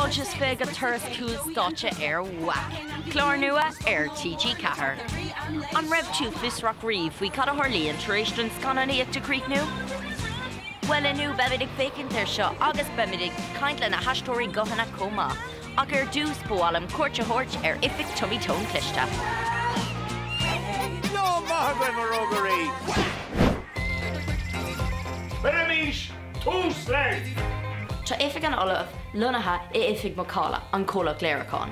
Fáilte is 20 go turas cúl stáitse ar WAC, clár nua ar TG4. An raibh tú fiosrach riamh faoi cad a tharlaíonn tar éis don scannánaíocht a chríochnú? Bhuel inniu beimid ag féachaint air seo agus beimid ag caint le na haisteoirí guthanna chomh maith. Ach ar dtús ba mhaith liom cuairt a thabhairt ar oifig Tommy Tón Cliste. Lá maith agaibh, a rógairí! Cuirimis tús leis! Tá oifig an Ollaimh lonnaithe i oifig Macalla, an comhlacht léiriúcháin.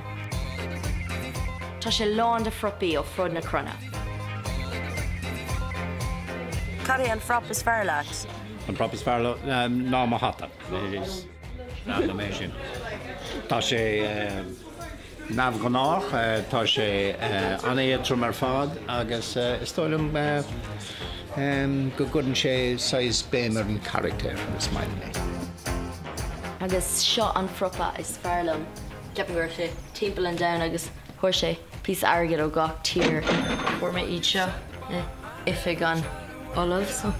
Tá sé lán de phropaí ó fud na cruinne. Cad é an phrop is fearr leat? An prop is fearr liom ná mo hata. Is breá liom é sin. Tá sé neamhghnách, tá sé an-éadtrom ar fad agus is dóigh liom go gcuireann sé saghas béim ar an charachtar agus is maith liom é. Agus seo an phropa is fearr liom. Ceapaim go raibh sé timpeall an domhain agus fuair sé píosa airgid ó gach tír. Fuair mé iad seo i oifig an Ollaimh so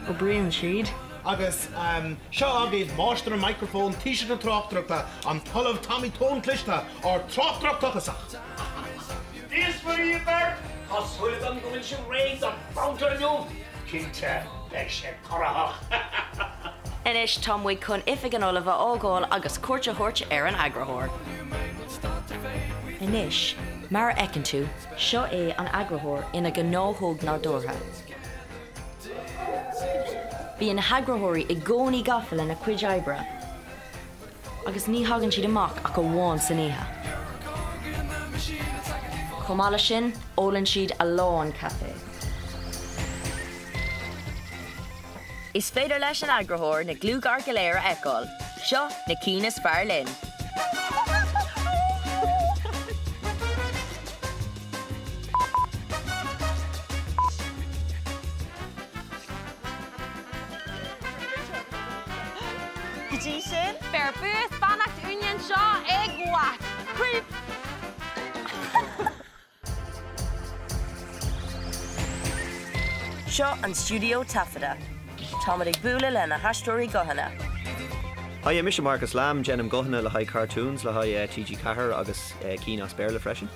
oibríonn siad. Agus seo agaibh máistir an mhicreafóin, taoiseach na tráchtaireachta, an tOllamh Tommy Tón Cliste, ár dtráchtaire dúchasach! Dia is Muire dhaoibh beirt! Tá súil agam go bhfuil sibh réidh don babhta inniu! Cinnte, beidh sé corraitheach! Anois tá muid chun oifig an Ollaimh a fhágáil agus cuairt a thabhairt ar an eagarthóir. Anois, mar a fheiceann tú, seo é an eagarthóir ina ghnáthóg nádúrtha. Bíonn na heagarthóirí i gcónaí gafa lena gcuid oibre agus ní thagann siad amach ach amháin san oíche. Chomh maith leis sin, ólann siad a lán caife. Is féidir leis an eagarthóir na gliúgair go léir a fheiceáil. Seo na cinn is fearr linn! Go dtí sin, beir bua is beannacht uainne anseo ag WAC! Creep! Seo an stiúideo taifeadta. Táimid ag bualadh le na haisteoirí guthanna. Hiya, mise Marcus Lamb, déanaim guthanna le haghaidh cartoons le haghaidh TG4 agus cinn as Béarla freisin.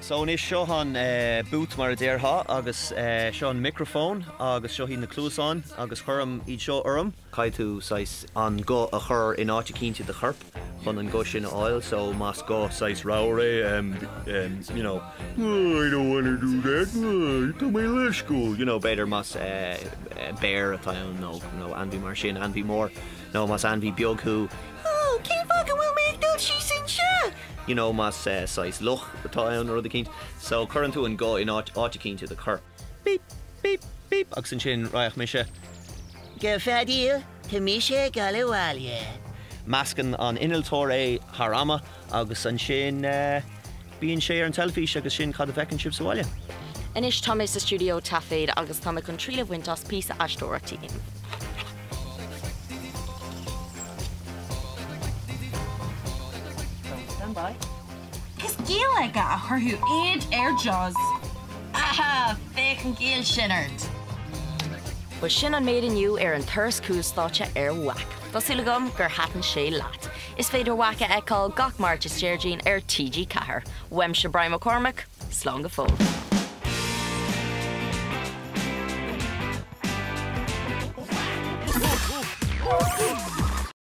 So anois seo an booth mar a déarfá agus seo an micreafón agus seo iad na cluasáin agus cuirim iad seo orm. Caithfidh tú saghas an guth a chur in áit eicínt i do chorp chun an guth sin a fháil so más guth saghas ramhar é em you know I don't wanna do that tá mé leisciúil you know b'fhéidir más béar atá ann nó nó ainmhí mar sin, ainmhí mór nó más ainmhí beag thú oh cén fáth go bhfuil mé ag dul síos anseo you know más saghas luch atá ann nó rud eicínt so cuireann tú an guth in áit áit eicínt i do chorp. Beep, beep, beep agus ansin raghadh mise. Go feadaíl, tá mise ag dul abhaile. Meascann an innealtóir é thar ama agus ansin bíonn sé ar an teilifís agus sin cad a bhfeiceann sibh sa bhaile. Anois tá mé sa stiúideo taifead agus tá mé chun triail a bhaint as píosa aisteoireachta a dhéanamh. Stand by. Is giall aige a chuirfeadh éad ar Jaws. Aha! Féach an giall sin ort! Bhuel sin an méid inniu ar an turas cúlstáitse ar WAC. Tá súil agam gur thaitin sé leat. Is féidir WAC a fheiceáil gach Máirt is Déardaoin ar TG4. Uaimse Brian Mac Cormaic, slán go fóill.